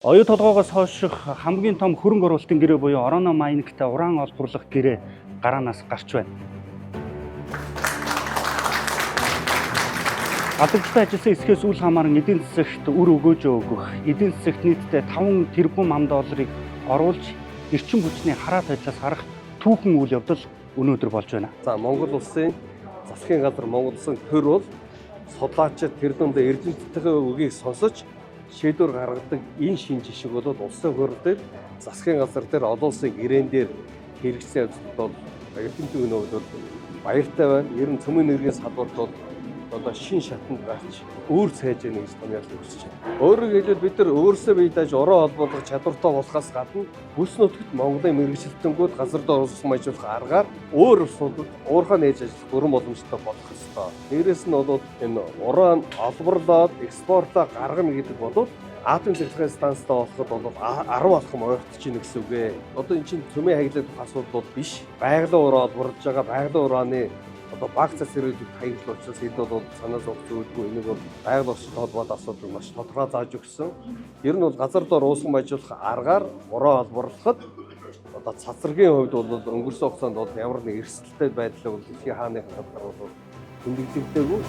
Оюу толгоогоос хойших хамгийн том хөрөнгө оруулалтын гэрээ буюу Orano Mining-тай уран олборлох гэрээ гараанаас гарч байна. Алдартай ажилласан эсхээс үл хамааран эдийн засагт үр өгөөж өгөх, эдийн засагт нийтдээ 5 тэрбум ам долларыг оруулж эрчим хүчний хараат байдлаас гарах түүхэн үйл явдал өнөөдөр болж байна. За, Монгол улсын засгийн газар, Монгол улсын төр бол судлаачид, тэр дундаа эрдэмтдийн үгийг сонсож шийдвэр гаргадаг. Энэ шин жишг бол улсын хурал дээр, засгийн газар дээр, олон улсын гэрээн дээр хэрэгжсэн явдлууд бол эрдэмтдийн хувьд бол баяртай байна. Ер нь цөмийн нэргийн салбарт бол одоо шин шатанд гарч өөр цайж яах гэж томьёолох хүсэж байна. Өөрөөр хэлбэл, бид нар өөрсдөө бие дааж уран холбоолох чадвартай болохоос гадна бүс нутагт Монголын мэргэжилтэнгүүд газар доор уусган маяжуулах аргаар өөр улсуудад уурхай нээж ажиллах бүрэн боломжтой болох ёстой. Дээрээс нь бол энэ уран олборлоод экспортлоо гаргана гэдэг бол атом цахилгаан станцтай болоход бол 10 алхам ойртож байна гэсэн үг ээ. Одоо эн чинь цөмийн хаглах асуудал бол биш. Байгалийн уран олборлож байгаа, байгалийн урааны одоо баг цас хэрэглэх хаягдал учраас энэ бол санаа зовх зүйлгүй. Энийг бол байгаль орчинтой холбоотой асуудал маш тодорхой зааж өгсөн. Ер нь бол газар доор уусган баяжуулах аргаар уран олборлоход одоо цацрагийн хувьд бол өнгөрсөн хугацаанд бол ямар нэг эрсдэлтэй байдлыг бол дэлхийн хааны хангалтгаар бол тэмдэглэгдээгүй.